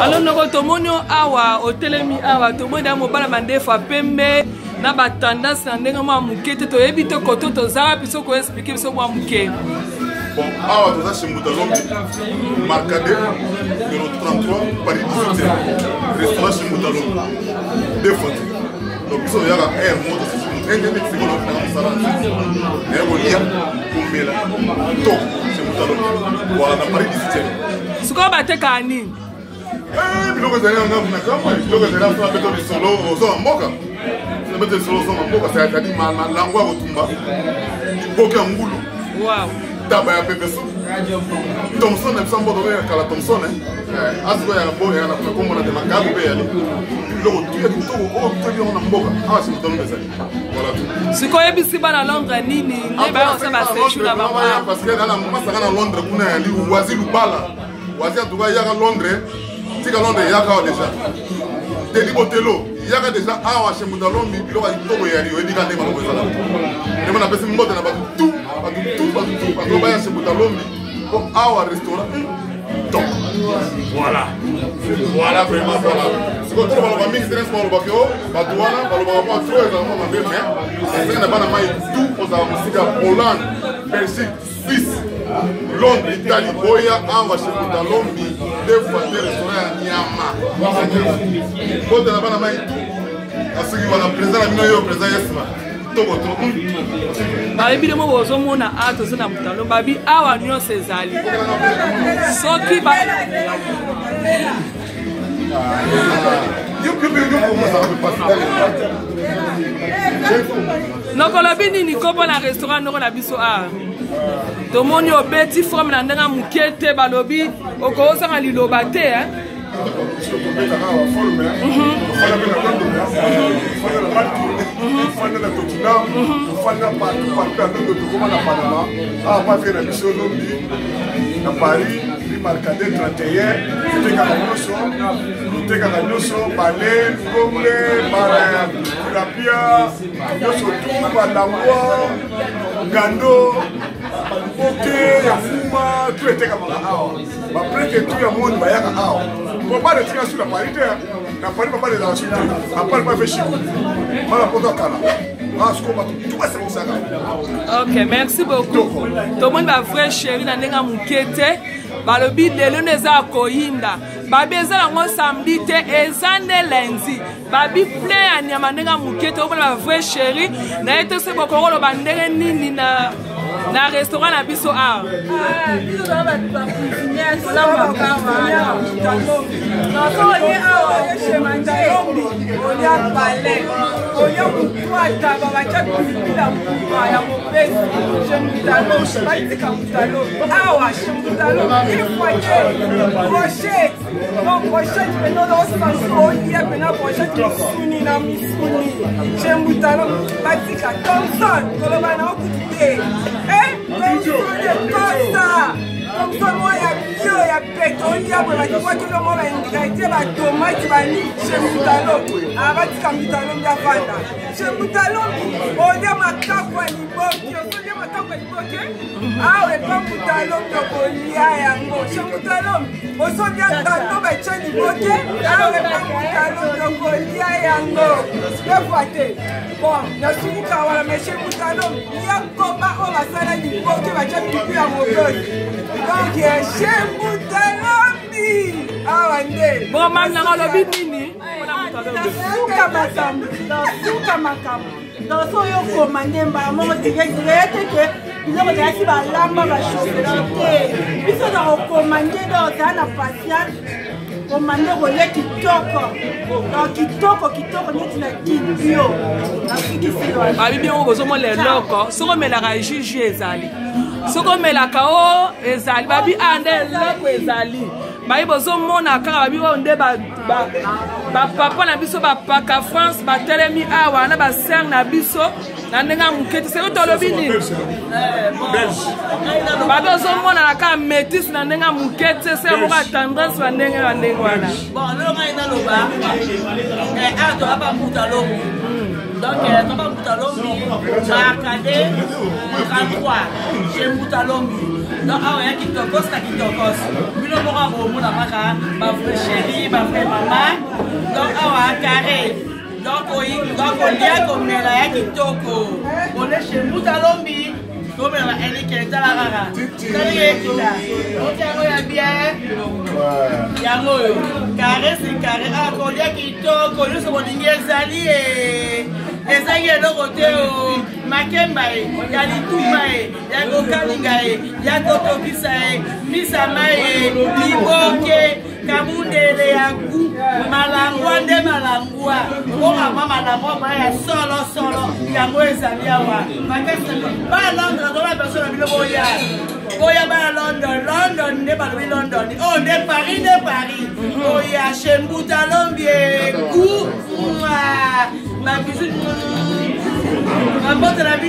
Alo noko, tomoni yo awa, otelemi awa, tomoni ya mobala mandefu ya pembe na batendance na ndenge mwa moke te, toyebi te koto toza wapi, soki oexplike biso mwa moke. Bon, awa toza chez Mbuta Lombi, Marcadet, numéro 33, Paris 18, restaurant chez Mbuta Lombi, deux fois. Donc biso toyaka aire moko tosusu ndenge nde sikoyo naofutaka mosala naye kolia komela to chez Mbuta Lombi, voilà, na Paris 18. Sikoyo batekaka nini? Biloko ezali na ngambu na kamwe, biloko ezali na beto lisolo ozonga mboka, na beto lisolo ozonga mboka, c'est-à-dire malango ya kotumba, liboke ya ngulu, taba ya pepe soup, Thomson na biso mboka oyo ya kala, Thomson asiko ya bo ya na kombo na te, makabu mpe yali biloko tu ya kitoko oyo toyebi yango na mboka awa si motalo ezali, voilà tout. Sikoyo oyebisi bana Londres nini nde bayosa baséjour na bango? Parce que na masaka na Londres kuna yali wazi lubala wazi, en tout cas yaka Londres, tika Londres, yaka awa déjà, Teli Botelo, yaka déjà awa chez Mbuta Lombi, biloko ya kitoko eyali, oyebi ka ndenge maloko ezala. Ndenge napesi mbote na bato tout, bato tout, bato tout, bato baya chez Mbuta Lombi po awa restaurant top. Voilà, voilà, vraiment, voilà. Sikoyo tolo baloba mingi te, nesi balobaki o bato wana balobaka mwa trop, ezala mwa mabe, mais esenge na bana mai tout ozala mosika, Hollande, Belgique, Suisse, Londres, Italie, boya awa chez Mbuta Lombi, deux fois deux, restaurant ya nyama. Mbote na bana mai tout, asuki wana président na bino yo président Yesma toko to. Bayebi nde moko bozomona awa toza na mutalo, babi awa nyonso ezali soki ba nokolobi nini kombo na restaurant noko na biso awa? Tomoni obeti forme na ndenge ya moke te, balobi okozanga liloba te, eh? Biso tobetaka awa forme, tofanda mpe na Londres, tofanda na Malki, tofanda na Tottenham, tofanda partout partout na Londres, tokoma na Panama awa pa na biso Lombi na Paris, rue Marcadet 31. Totekaka nyonso, totekaka nyonso, bale, ngombe, tilapia, nyonso tu, balangwa, ngando, oke ya fuma, tu etekamaka awa. Bapreke tu ya monde bayaka awa po bana etika su na Paris te. Na Paris babana ezala su te, apart pa fe shiko bana poto akala sikoyo bato tu basangisaka. Ok, merci beaucoup. Tomoni bavrai chéri na ndenge ya moke te, balobi lelo nde eza ya koyinda, babi eza yango samedi te, eza nde lundi, babi plein ya nyama ndenge ya moke te. Omona bavrai chéri na ye te, soki bokoki koloba ndenge nini na restaurant na biso awa? Biso toza bato bacuisinier, tolambaka awa. Oye awa chez Mandalombi, olia palais, olia mukwata, babatya pilipili ya mbuma ya mopesi chez Mutalombi. Batika Mutalombi awa chez Mutalombi ifwake brochette. Donc brochette mpena osansi olia mpena brochette misuni na misuni chez Mutalombi. Batika Thomson, koloba na okutu te. Thomson ekosa, Thomson moko ya bio ya peto, olia boye bakikwakelo moko baingrédient, batomate bani chez Mutalombi. Batika Mutalombi avanda chez Mutalombi, olia makaku ya liboke, osolia makaku ya liboke awa epa Mutalombi, okolia yango chez Mutalombi. Osolia ngando batye liboke awa epa Mutalombi, okolia yango deux fois te. Bon, nasuki wana, mais chez Mutalombi ya koba oyo basala liboke batya pipi ya motoki, donc chez Mutalombi awa nde. Bon, mami nanga, olobi nini? Suka makambo, suka makambo. Donc so oyo okomande mbala moko direct direct te ke biloko ezalaki balamba bachauffeur te, biso na kokomande. Donc ozala na patience, komande, kolia kitoko, donc kitoko kitoko neti na kibio nasukisi. Babi biongo bozomona eloko, soki omelaka jus ezali, soki omelaka o ezali, babi a nde eloko ezali, babi bozomona kaka, babi oyo nde bapapa na biso bapaka France batelemi awa na basere na biso na ndenge ya moke te. Seki tolobi nini? Babi ozomonana kaka métis na ndenge ya moke te, se moko ya tendance na ndenge na ndenge wana. Bon, lelo ngai naloba awa toza bambuta Lombi, donc toza bambuta Lombi, Marcadet 33, chez Mbuta Lombi. Donc awa ya kitokos na kitokos. Bino moko akomona kaka ba vrai chéri, ba vrai mama. Donc awa carré. Donc kolia komela ya kitoko. Ole chez Mbuta Lombi. Komela ba elike tala kaka. Tala ekita. Otia yango ya bien. Yango oyo. Carré c'est carré. Ah kolia kitoko nyonso bolingi ezali e. Ezangi eloko te o. Makemba e, ya litumba e, ya kokalinga e, ya kotokisa e, mbisa mai e, liboke, kamundele ya gu, malangwa nde malangwa. Okama malangwa ma ya solo solo, yango ezali awa. Makasi ba Londres tola biso na bino boya. Boya ba London, London nde balobi London. Oh nde Paris nde Paris. Boya chez Mbuta Lombie gu. Ba bisous. Mabota na bino.